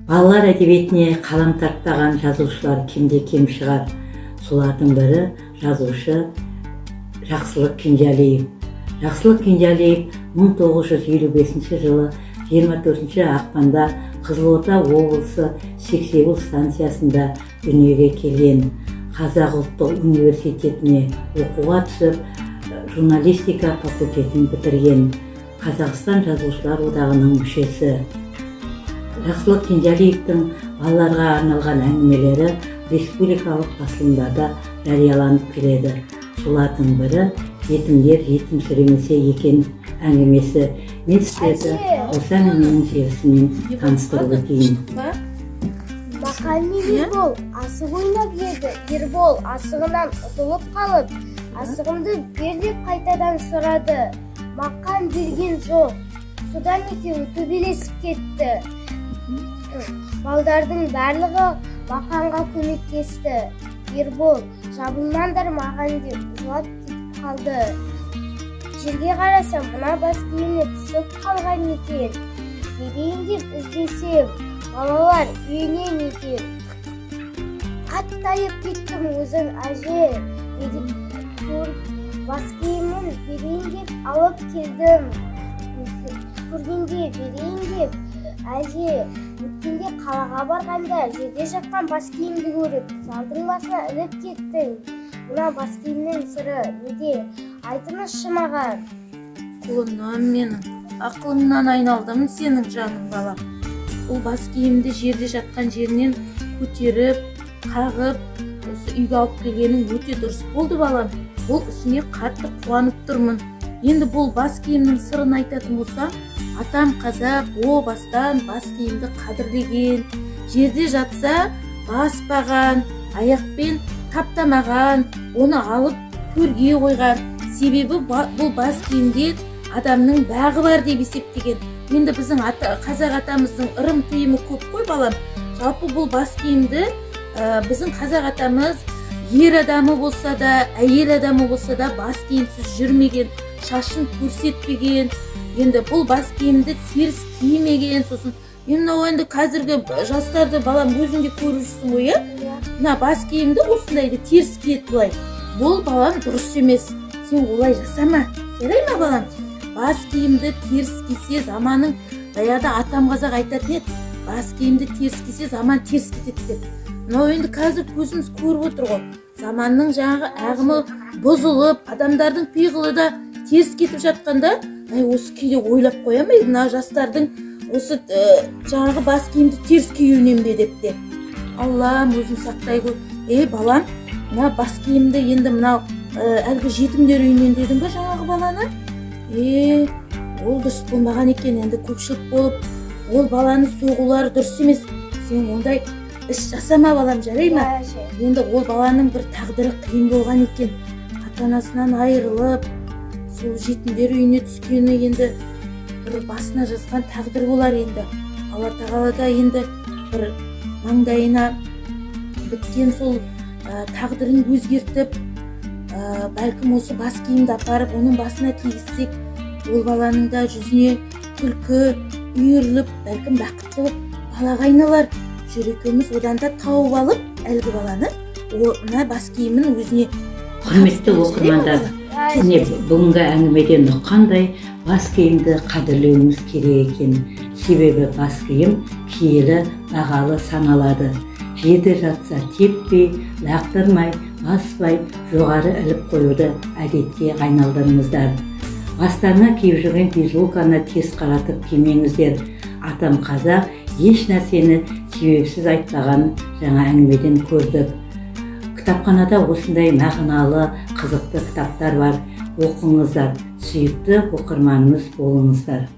Балалар әдебиетіне қалам тартпаған жазушылар кемде-кем шығар. Солардың бірі жазушы Жақсылық Кенжалиев. Жақсылық Кенжалиев 1955 жылы 24 ақпанда Қызылорда облысы Сексеуіл станциясында дүниеге келген. Қазақ ұлттық университетіне оқуға түсіп, журналистика факультетін бітірген. Қазақстан Жазушылар одағының мүшесі. Жақсылық Кенжалиевтің балаларға арналған әңгімелері республикалық басылымдарда жарияланып келеді. Солардың бірі «Жетімдер жетімсіремесе екен» әңгімесі. Мен сіздерді осы әңгіменің желісімен таныстырып өтейін. Мақан мен Ербол асық ойнап еді. Ербол асығынан ұтылып қалып, «Асығымды бер» деп қайтадан сұрады. Мақан берген жоқ. Содан екеуі төбелесіп кетті. Балдардың барлығы Мақанға көмектесті. Ербол «Жабылмаңдар маған» деп жылап кетіп қалды. Жерге қарасам, мына бас киімі түсіп қалған екен. Берейін деп іздесем, балалар үйінен екен. Қатты аяп кеттім өзін, әже. Бас киімін берейін деп алып келдім. Көргенде берейін деп, әже. Өткенде қалаға барғанда жерде жатқан бас киімді көріп, залдың басына іліп кеттің. Мына бас киімнің сыры неде, айтыңызшы маған? Құлыным менің, ақылыңнан айналдым сенің, жаным балам. Бұл бас киімді жерде жатқан жерінен көтеріп, қағып, осы үйге алып келгенің өте дұрыс болды, балам. Бұл ісіңе қатты қуанып тұрмын. Енді бұл бас киімнің сырын айтатын болсам, атам қазақ о бастан бас киімді қадірлеген. Жерде жатса, баспаған, аяқпен таптамаған, оны алып төрге қойған. Себебі бұл бас киімде адамның бағы бар деп есептеген. Енді біздің қазақ атамыздың ырым тыйымы көп қой, балам. Жалпы, бұл бас киімді біздің қазақ атамыз ер адамы болса да, әйел адамы болса да, бас киімсіз жүрмеген, шашын көрсетпеген. Енді бұл бас киімді теріс кимеген. Сосын енді мынау, енді қазіргі жастарды, балам, өзің де көріп жүрсің ғой, иә? Иә. Мына бас киімді осындайды теріс киеді былай. Бұл, балам, дұрыс емес. Сен олай жасама, жарай ма, балам? Бас киімді теріс кисе, заманың, баяғыда атам қазақ айтатын еді, бас киімді теріс кисе, заман теріс кетеді деп. Мынау енді қазір көзіміз көріп отыр ғой, заманның жаңағы ағымы бұзылып, адамдардың пиғылы да теріс кетіп жатқанда, әй, осы кейде ойлап қоямын, ей, мына жастардың осы жаңағы бас киімді теріс киюінен бе деп те. Аллам, өзің сақтай көр. Ей, балам, мына бас киімді енді мынау әлгі жетімдер үйінен дедің ба жаңағы баланы? Е, ол дұрыс болмаған екен. Енді көпшілік болып ол баланы соғулары дұрыс емес. Сен ондай іс жасама, балам, жарай ма? Иә, әже. Енді ол баланың бір тағдыры қиын болған екен. Ата анасынан айырылып, сол жетімдер үйіне түскені енді бір басына жазған тағдыр болар. Енді Алла тағала да енді бір маңдайына біткен сол тағдырын өзгертіп, бәлкім, осы бас киімді апарып оның басына кигізсек, ол баланың да жүзіне күлкі үйіріліп, бәлкім, бақытты балаға айналар. Жүр, екеуміз одан да тауып алып әлгі баланы, мына бас киімін өзіне Құрметті табыстайық, жарай ма, оқырмандар, бала? Иә, міне, бүгінгі әңгімеден ұққандай, бас киімді қадірлеуіміз керек екен. Себебі бас киім киелі, бағалы саналады. Жерде жатса, теппей, лақтырмай, баспай, жоғары іліп қоюды әдетке айналдырыңыздар. Бастарына киіп жүрген бейсболканы теріс қаратып кимеңіздер. Атам қазақ еш нәрсені себепсіз айтпағанын жаңа әңгімеден көрдік. Кітапханада осындай мағыналы, қызықты кітаптар бар. Оқыңыздар, сүйікті оқырманымыз болыңыздар.